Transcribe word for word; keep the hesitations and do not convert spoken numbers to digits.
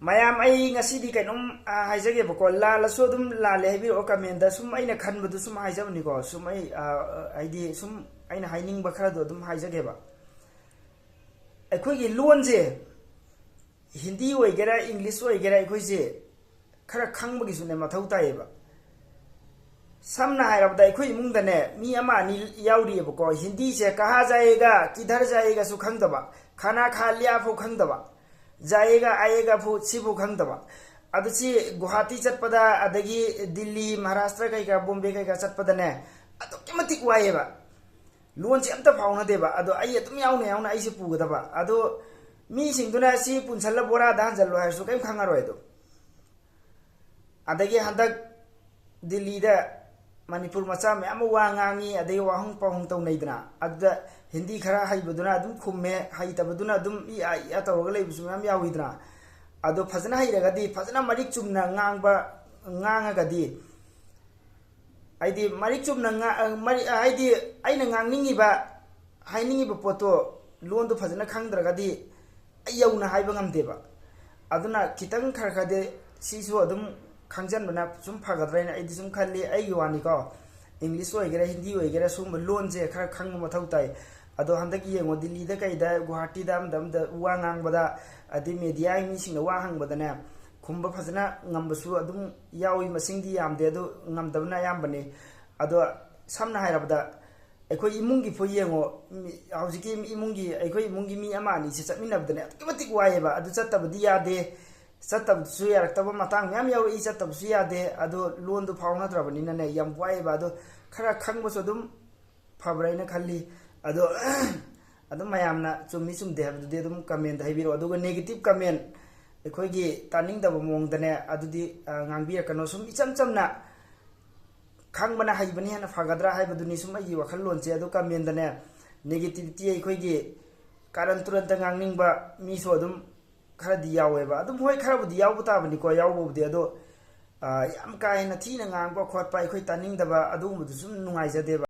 ꯃꯌꯥꯝ, ꯑꯩ ꯉꯁꯤꯗꯤ ꯀꯩꯅꯣꯝ, ꯑ, ꯍꯥꯏꯖꯒꯦꯕꯀꯣ꯫ ꯂꯥꯜꯂꯁꯨ ꯑꯗꯨꯝ ꯂꯥꯜꯂꯦ ꯍꯥꯏꯕꯤꯔꯛꯑꯣ comment ꯗ꯫ ꯁꯨꯝ ꯑꯩꯅ ꯈꯟꯕꯗꯨ ꯁꯨꯝ ꯍꯥꯏꯖꯕꯅꯤꯀꯣ꯫ ꯁꯨꯝ ꯑꯩ, ꯑ, ꯍꯥꯏꯗꯤ ꯁꯨꯝ ꯑꯩꯅ ꯍꯥꯏꯅꯤꯡꯕ ꯈꯔꯗꯣ ꯑꯗꯨꯝ ꯍꯥꯏꯖꯒꯦꯕ꯫ ꯑꯩꯈꯣꯏꯒꯤ ꯂꯣꯟꯁꯦ ꯍꯤꯟꯗꯤ ꯑꯣꯏꯒꯦꯔꯥ, ꯏꯪꯂꯤꯁ ꯑꯣꯏꯒꯦꯔꯥ, ꯑꯩꯈꯣꯏꯁꯦ ꯈꯔ ꯈꯪꯕꯒꯤꯁꯨꯅꯦ ꯃꯊꯧ ꯇꯥꯏꯌꯦꯕ꯫ ꯁꯝꯅ ꯍꯥꯏꯔꯕꯗ, ꯑꯩꯈꯣꯏ ꯏꯃꯨꯡꯗꯅꯦ ꯃꯤ ꯑꯃ ꯑꯅꯤ ꯌꯥꯎꯔꯤꯑꯕꯀꯣ, ꯍꯤꯟꯗꯤꯁꯦ "ꯀꯍꯥ ꯖꯥꯌꯦꯒꯥ, ꯀꯤꯙꯔ ꯖꯥꯌꯦꯒꯥ"ꯁꯨ ꯈꯪꯗꯕ, "ꯈꯥꯅꯥ ꯈꯥ ꯂꯤꯌꯥ" ꯐꯥꯎ ꯈꯪꯗꯕ, "ꯖꯥꯌꯦꯒꯥ, ꯑꯥꯌꯦꯒꯥ" ꯐꯥꯎ, ꯁꯤꯐꯥꯎ ꯈꯪꯗꯕ꯫ ꯑꯗꯨ ꯁꯤ ꯒꯨꯋꯥꯍꯥꯇꯤ ꯆꯠꯄꯗ, ꯑꯗꯒꯤ ꯗꯤꯜꯂꯤ, ꯃꯍꯥꯔꯥꯁꯇ꯭ꯔ ꯀꯩꯀꯥ, ꯕꯣꯝꯕꯦ ꯀꯩꯀꯥ ꯆꯠꯄꯗꯅꯦ ꯑꯗꯨꯛꯀꯤ ꯃꯇꯤꯛ ꯋꯥꯏꯑꯦꯕ꯫ ꯂꯣꯟꯁꯦ ꯑꯝꯇ ꯐꯥꯎꯅꯗꯦꯕ꯫ ꯑꯗꯣ ꯑꯩ ꯑꯗꯨꯝ ꯌꯥꯎꯅ ꯌꯥꯎꯅ ꯑꯩꯁꯦ ꯄꯨꯒꯗꯕ꯫ ꯑꯗꯣ ꯃꯤꯁꯤꯡꯗꯨꯅ "ꯁꯤ ꯄꯨꯟꯁꯜꯂ ꯕꯣꯔꯥꯗ ꯍꯥꯟꯖꯜꯂꯣ" ꯍꯥꯏꯔꯁꯨ ꯀꯔꯤꯝ ꯈꯪꯉꯔꯣꯏ꯫ ꯑꯗꯣ ꯑꯗꯒꯤ ꯍꯟꯗꯛ ꯗꯤꯜꯂꯤꯗ ꯃꯅꯤꯄꯨꯔ ꯃꯆꯥ ꯃꯌꯥꯝ ꯑꯃ ꯋꯥ ꯉꯥꯡꯉꯤ, ꯑꯗꯒꯤ ꯋꯥꯍꯪ ꯄꯥꯎꯍꯪ ꯇꯧꯅꯩꯗꯅ, ꯑꯗꯨꯗ ꯍꯤꯟꯗꯤ ꯈꯔ ꯍꯩꯕꯗꯨꯅ ꯑꯗꯨꯝ ꯈꯨꯝꯃꯦ, ꯍꯩꯇꯕꯗꯨꯅ ꯑꯗꯨꯝ ꯏ ꯑꯥ ꯏ ꯑꯥ ꯇꯧꯔꯒ ꯂꯩꯕꯁꯨ ꯃꯌꯥꯝ ꯌꯥꯎꯋꯤꯗꯅ꯫ ꯑꯗꯣ ꯐꯖꯅ ꯍꯩꯔꯒꯗꯤ, ꯐꯖꯅ ꯃꯔꯤꯛ ꯆꯨꯝꯅ ꯉꯥꯡꯕ, ꯉꯥꯡꯉꯒꯗꯤ, ꯍꯥꯏꯗꯤ ꯃꯔꯤꯛ ꯆꯨꯝꯅ ꯉꯥ-, ꯑ, ꯃꯔꯤ-, ꯑ, ꯍꯥꯏꯗꯤ ꯑꯩꯅ ꯉꯥꯡꯅꯤꯡꯉꯤꯕ, ꯍꯥꯏꯅꯤꯡꯉꯤꯕ ꯄꯣꯠꯇꯣ, ꯂꯣꯟꯗꯣ ꯐꯖꯅ ꯈꯪꯗ꯭ꯔꯒꯗꯤ ꯑꯩ ꯌꯧꯅ ꯍꯥꯏꯕ ꯉꯝꯗꯦꯕ꯫ ꯑꯗꯨꯅ ꯈꯤꯇꯪ ꯈꯔ ꯈꯔꯗꯤ ꯁꯤꯁꯨ ꯑꯗꯨꯝ ꯈꯪꯖꯟꯕꯅ ꯁꯨꯝ ꯐꯒꯗ꯭ꯔꯥ ꯍꯥꯏꯅ ꯑꯩꯗꯤ ꯁꯨꯝ ꯈꯜꯂꯤ, ꯑꯩꯒꯤ ꯋꯥꯅꯤꯀꯣ꯫ ꯏꯪꯂꯤꯁ ꯑꯣꯏꯒꯦꯔꯥ, ꯍꯤꯟꯗꯤ ꯑꯣꯏꯒꯦꯔꯥ, ꯁꯨꯝꯕ ꯂꯣꯟꯁꯦ ꯈꯔ ꯈꯪꯕ ꯃꯊꯧ ꯇꯥꯏ꯫ ꯑꯗꯣ ꯍꯟꯗꯛ ꯌꯦꯡꯉꯣ, ꯗꯤꯜꯂꯤꯗ ꯀꯩꯗ, ꯒꯨꯋꯥꯍꯥꯇꯤꯗ, ꯑꯃꯗ ꯑꯃꯗ ꯋꯥ ꯉꯥꯡꯕꯗ, ꯑꯗꯩ ꯃꯦꯗꯤꯌꯥꯒꯤ ꯃꯤꯁꯤꯡꯅ ꯋꯥ ꯍꯪꯕꯗꯅꯦ, ꯈꯨꯝꯕ ꯐꯖꯅ ꯉꯝꯕꯁꯨ ꯑꯗꯨꯝ ꯌꯥꯎꯏ, ꯃꯁꯤꯡꯗꯤ ꯌꯥꯝꯗꯦ, ꯑꯗꯨ ꯉꯝꯗꯕꯅ ꯑꯌꯥꯝꯕꯅꯤ꯫ ꯑꯗꯣ ꯁꯝꯅ ꯍꯥꯏꯔꯕꯗ, ꯑꯩꯈꯣꯏ ꯏꯃꯨꯡꯒꯤ ꯐꯥꯎ ꯌꯦꯡꯉꯣ, ꯃꯤ-, ꯍꯧꯖꯤꯛꯀꯤ ꯏꯃꯨꯡꯒꯤ, ꯑꯩꯈꯣꯏ ꯏꯃꯨꯡꯒꯤ ꯃꯤ ꯑꯃ ꯑꯅꯤꯁꯦ ꯆꯠꯃꯤꯟꯅꯕꯗꯅꯦ ꯑꯗꯨꯛꯀꯤ ꯃꯇꯤꯛ ꯋꯥꯏꯑꯦꯕ꯫ ꯑꯗꯨ ꯆꯠꯇꯕꯗꯤ ꯌꯥꯗꯦ, ꯆꯠꯇꯕꯁꯨ ꯌꯥꯔꯛꯇꯕ ꯃꯇꯥꯡ ꯃꯌꯥꯝ ꯌꯥꯎꯔꯛꯏ, ꯆꯠꯇꯕꯁꯨ ꯌꯥꯗꯦ꯫ ꯑꯗꯣ ꯂꯣꯟꯗꯨ ꯐꯥꯎꯅꯗ꯭ꯔꯕꯅꯤꯅꯅꯦ ꯌꯥꯝ ꯋꯥꯏꯑꯦꯕ꯫ ꯑꯗꯣ ꯈꯔ ꯈꯪꯕꯁꯨ ꯑꯗꯨꯝ ꯐꯕ꯭ꯔꯥ ꯍꯥꯏꯅ ꯈꯜꯂꯤ꯫ ꯑꯗꯣ ꯑꯗꯨꯝ ꯃꯌꯥꯝꯅ ꯆꯨꯝꯃꯤ ꯆꯨꯝꯗꯦ ꯍꯥꯏꯕꯗꯨꯗꯤ ꯑꯗꯨꯝ comment ꯍꯥꯏꯕꯤꯔꯛꯑꯣ꯫ ꯑꯗꯨꯒ negative comment, ꯑꯩꯈꯣꯏꯒꯤ ꯇꯥꯅꯤꯡꯗꯕ ꯃꯑꯣꯡꯗꯅꯦ, ꯑꯗꯨꯗꯤ, ꯑ, ꯉꯥꯡꯕꯤꯔꯛꯀꯅꯣ꯫ ꯁꯨꯝ ꯏꯆꯝ ꯆꯝꯅ ꯈꯪꯕꯅ ꯍꯩꯕꯅ ꯍꯦꯟꯅ ꯐꯒꯗ꯭ꯔꯥ ꯍꯥꯏꯕꯗꯨꯅꯤ ꯁꯨꯝ ꯑꯩꯒꯤ ꯋꯥꯈꯜꯂꯣꯟꯁꯦ꯫ ꯑꯗꯨ comment ꯗꯅꯦ negativity, ꯑꯩꯈꯣꯏꯒꯤ ꯀꯥꯔꯟ ꯇꯨꯔꯟꯇ ꯉꯥꯡꯅꯤꯡꯕ ꯃꯤꯁꯨ ꯑꯗꯨꯝ ꯈꯔꯗꯤ ꯌꯥꯎꯋꯦꯕ꯫ ꯑꯗꯨꯝ ꯍꯣꯏ, ꯈꯔꯕꯨꯗꯤ ꯌꯥꯎꯕ ꯇꯥꯕꯅꯤꯀꯣ, ꯌꯥꯎꯕꯕꯨꯗꯤ꯫ ꯑꯗꯣ, ꯑ, ꯌꯥꯝ ꯀꯥ ꯍꯦꯟꯅ ꯊꯤꯅ ꯉꯥꯡꯕ ꯈꯣꯠꯄ, ꯑꯩꯈꯣꯏ ꯇꯥꯅꯤꯡꯗꯕ ꯑꯗꯨꯒꯨꯝꯕꯗꯨ ꯁꯨꯝ ꯅꯨꯡꯉꯥꯏꯖꯗꯦꯕ꯫